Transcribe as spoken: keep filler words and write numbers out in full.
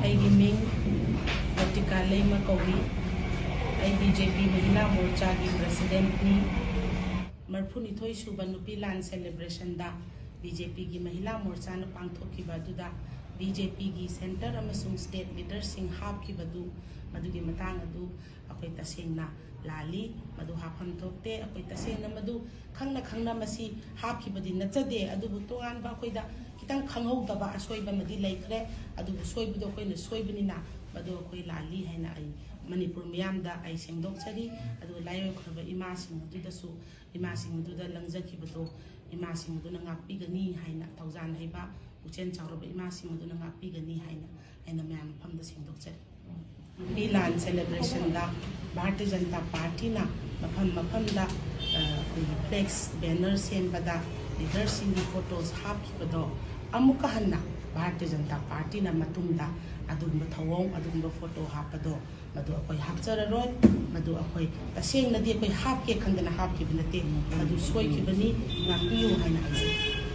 ꯑꯩꯒꯤ ꯃꯤꯡ ꯔꯇꯤꯀꯥ ꯂꯩꯃ ꯀꯧꯏ꯫ ꯑꯩ ꯕꯤ ꯖꯦ ꯄꯤ ꯃꯍꯤꯂꯥ ꯃꯣꯔꯆꯥꯒꯤ ꯄ꯭ꯔꯦꯁꯤꯗꯦꯟꯠꯅꯤ꯫ ꯃꯔꯐꯨꯅꯤꯊꯣꯏ ꯁꯨꯕ ꯅꯨꯄꯤ ꯂꯥꯟ ꯁꯦꯂꯦꯕ꯭ꯔꯦꯁꯟꯗ ꯕꯤ ꯖꯦ ꯄꯤꯒꯤ ꯃꯍꯤꯂꯥ ꯃꯣꯔꯆꯥꯅ ꯄꯥꯡꯊꯣꯛꯈꯤꯕ ꯑꯗꯨꯗ ꯕꯤ ꯖꯦ ꯄꯤꯒꯤ ꯁꯦꯟꯇꯔ ꯑꯃꯁꯨꯡ ꯁ꯭ꯇꯦꯠ ꯂꯤꯗꯔꯁꯤꯡ ꯍꯥꯞꯈꯤꯕꯗꯨ, ꯃꯗꯨꯒꯤ ꯃꯇꯥꯡ ꯑꯗꯨ ꯑꯩꯈꯣꯏ ꯇꯁꯦꯡꯅ ꯂꯥꯜꯂꯤ꯫ ꯃꯗꯨ ꯍꯥꯞꯐꯝ ꯊꯣꯛꯇꯦ꯫ ꯑꯩꯈꯣꯏ ꯇꯁꯦꯡꯅ ꯃꯗꯨ ꯈꯪꯅ ꯈꯪꯅ ꯃꯁꯤ ꯍꯥꯞꯈꯤꯕꯗꯤ ꯅꯠꯆꯗꯦ꯫ ꯑꯗꯨꯕꯨ ꯇꯣꯉꯥꯟꯕ ꯑꯩꯈꯣꯏꯗ ꯈꯤꯇꯪ ꯈꯪꯍꯧꯗꯕ ꯑꯁꯣꯏꯕ ꯑꯃꯗꯤ ꯂꯩꯈ꯭ꯔꯦ꯫ ꯑꯗꯨꯕꯨ ꯁꯣꯏꯕꯗꯣ ꯑꯩꯈꯣꯏꯅ ꯁꯣꯏꯕꯅꯤꯅ ꯃꯗꯨ ꯑꯩꯈꯣꯏ ꯂꯥꯜꯂꯤ ꯍꯥꯏꯅ ꯑꯩ ꯃꯅꯤꯄꯨꯔ ꯃꯤꯌꯥꯝꯗ ꯑꯩ ꯁꯦꯡꯗꯣꯛꯆꯔꯤ꯫ ꯑꯗꯨꯒ ꯂꯥꯏꯑꯣꯏꯈ꯭ꯔꯕ ꯏꯃꯥꯁꯤꯡ ꯑꯗꯨꯗꯁꯨ, ꯏꯃꯥꯁꯤꯡ ꯑꯗꯨꯗ ꯂꯪꯖꯈꯤꯕꯗꯣ, ꯏꯃꯥꯁꯤꯡ ꯑꯗꯨꯅ ꯉꯥꯛꯄꯤꯒꯅꯤ ꯍꯥꯏꯅ, ꯊꯧꯖꯥꯜ ꯍꯩꯕ ꯄꯨꯛꯆꯦꯜ ꯆꯥꯎꯔꯕ ꯏꯃꯥꯁꯤꯡ ꯑꯗꯨꯅ ꯉꯥꯛꯄꯤꯒꯅꯤ ꯍꯥꯏꯅ ꯑꯩꯅ ꯃꯌꯥꯝ ꯃꯐꯝꯗ ꯁꯦꯡꯗꯣꯛꯆꯔꯤ꯫ ꯅꯨꯄꯤ ꯂꯥꯟ ꯁꯦꯂꯦꯕ꯭ꯔꯦꯁꯟꯗ ꯚꯥꯔꯇꯤꯌ ꯖꯅꯇꯥ ꯄꯥꯔꯇꯤꯅ ꯃꯐꯝ ꯃꯐꯝꯗ, ꯑ, ꯑꯩꯈꯣꯏꯒꯤ ꯐ꯭ꯂꯦꯛꯁ, ꯕꯦꯅꯔ ꯁꯦꯝꯕꯗ ꯂꯤꯗꯔꯁꯤꯡꯒꯤ ꯐꯣꯇꯣꯁ ꯍꯥꯞꯈꯤꯕꯗꯣ ꯑꯃꯨꯛꯀ ꯍꯟꯅ ꯚꯥꯔꯇꯤꯌ ꯖꯅꯇꯥ ꯄꯥꯔꯇꯤꯅ ꯃꯇꯨꯡꯗ ꯑꯗꯨꯒꯨꯝꯕ ꯊꯧꯑꯣꯡ, ꯑꯗꯨꯒꯨꯝꯕ ꯐꯣꯇꯣ ꯍꯥꯞꯄꯗꯣ ꯃꯗꯨ ꯑꯩꯈꯣꯏ ꯍꯥꯞꯆꯔꯔꯣꯏ꯫ ꯃꯗꯨ ꯑꯩꯈꯣꯏ ꯇꯁꯦꯡꯅꯗꯤ ꯑꯩꯈꯣꯏ ꯍꯥꯞꯀꯦ ꯈꯟꯗꯅ ꯍꯥꯞꯈꯤꯕ ꯅꯠꯇꯦ꯫ ꯃꯗꯨ ꯁꯣꯏꯈꯤꯕꯅꯤ, ꯉꯥꯛꯄꯤꯌꯨ ꯍꯥꯏꯅ ꯍꯥꯏꯖꯔꯤ꯫